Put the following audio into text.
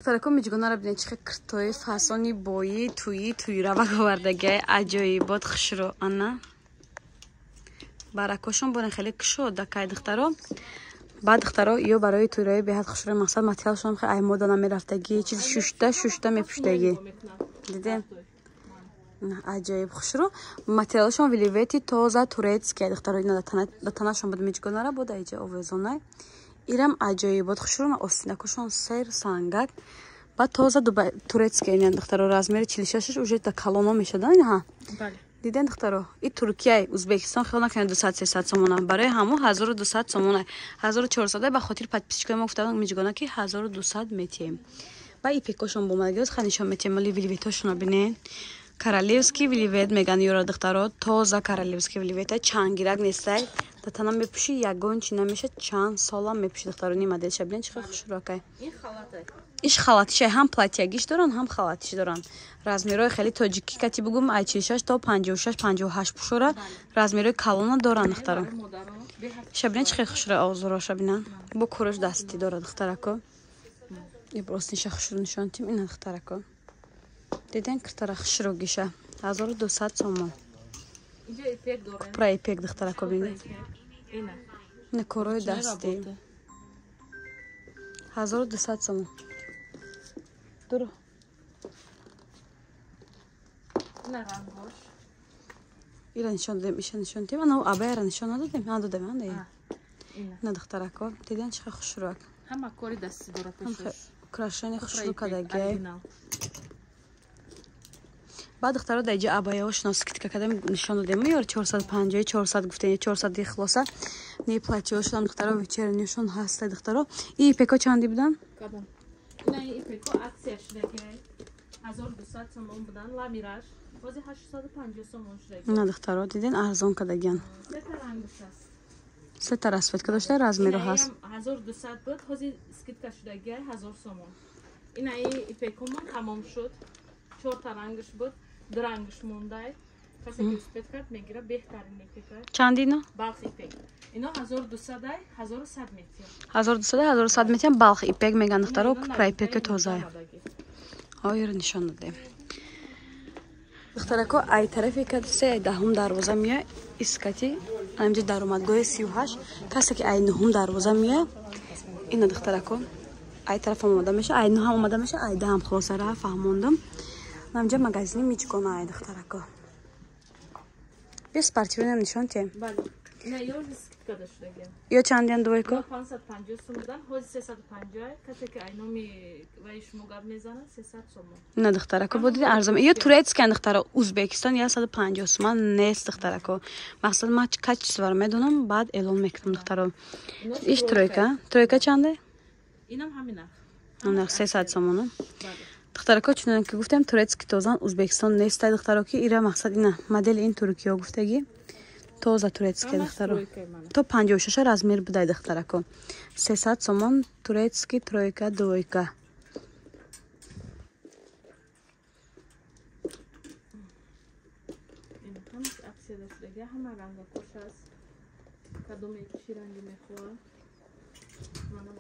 Духтарако, миҷгонара бинед, чихе киртои фасони бои туи туиравак овардагиай, аҷоибот, хушро. Ана баракошон борен, хеле кушодакай, духтаро. Баъд, духтаро, ё барои туйрои беҳад хушро, мақсад материалшон хе ай мода намерафтагӣ, чизи шушта шушта мепуштагӣ. Дидем, аҷоиб хушрӯ, материалшон вельвети тоза турецкий, духтаро. Ина да танашон буд миҷгонара, буд айҷа овезонай. Ирам аҷоибот хушрӯ, остинакошон сер сангак, баъд тоза турецкий. Ина, духтаро, размери 46, уже да калоно мешадан. Ҳа, диден, духтаро, и Туркияй, Узбекистон хиёл накунед 200-300 сомона. Барои ҳамо 1200 сомона, 1400. Ба хотири подписчикои мо гуфтам миҷгона, ки 1200 метиҳем. Ба ипекошон бомадагиоз ха нишон метиҳем. Оли вельветошона бинед, королевский вельвет меган ёра, духтаро, тоза королевский вельвета, чангирак нестай, да тана мепӯши, ягон чи намеша, чанд солам мепӯши, духтаро. Ни моделша бинед, чӣ хушрӯакай. Иш халатиша, ҳам платьягиш доранд, ҳам халатиш доранд. Размерҳои хеле тоҷикӣ кати бугум, ай 46 то 56, 58 пушора, размерҳои калона доранд, духтаро. Иша бинед, чӣ хеле хушрӯ, озуроша бинанд, бо куруш дастӣ дорад, духтарако. Ибростниша хушрӯ нишон тим. Ина, духтарако, диден, киртара хушрӯгиша, 1200 сомон. Купра ипек, духтарако, бинед, ина корои дастӣ, 1200 сомон. Дуро ира нишон додем, иша нишон додем, ана абаяра нишон надодем, надодем. Ина, духтарако, диден, чӣ хушрӯак. Ҳама кори дастӣ дора пешош. Украшение хушрӯ кадагиай. Баъд, духтаро, дар иҷа абаяҳошона скидка кардем, нишон додем. Ёр 450, 400 гуфтем, 400 хулоса. Не, платьяҳошонам, духтаро, вечернийшон ҳаста, духтаро. И ипеко чанди будан? Ина ипеко акция шудаги, 1200 сомон будан ламираш, ҳозир 850 сомон шудаги. На, духтаро, диден, арзон кардагиян. Сета рангш аст. Сета расцветка дошта, размеро ҳаст. 1200 буд, ҳозир скидка шудаги, 1000 сомон. Ина ипекомон тамом шуд, чорта рангш буд, ду рангш мондай. Касе ки успеть кард, мегира, беҳтарин ипека. Чанди ино? Балх ипек. Ино 1200, 1100 метиям. 1200, 1100 метиям. Балх ипек меган, духтаро, купра ипеки тозае. Оира нишон додем, духтарако. Ай тарафи касе ай даҳум дарвоза мея, искати амҷа даромадгоҳи 38. Касе ки ай нуҳум дарвоза мея, ина, духтарако, ай тарафам омода меша, ай нуҳам омода меша, ай даҳам. Хулоса, ра фаҳмондам. Намҷа магазини миҷгона ай, духтарако. Бес спортивныйам нишон тием. Ё чандиан двойко? 550 сом будан, ҳозир 350. Касе ки ай номи ваи шумо гап мезанад, 300 сомон. На, духтарако, бодиди, арзон. Ё турецкиян, духтаро, Узбекистон 150 сомон нест, духтарако. Мақсад, ман качестворо медонам, баъд эълон мекунам, духтаро. Иш тройка, тройка чанде? Инам ҳамин нарх. Нарх 300 сомона, духтарако. Чунон ки гуфтем, турецкий тозан, Узбекистон нестай, духтаро, ки ира мақсад ина модели ин туркиё гуфтагӣ, тоза турецкий, духтаро, то 56 размер будай, духтарако, 300 сомон, турецкий тройка, двойка. Ҳама рангакош аст, кадоме чӣ ранге мехоҳад, мана.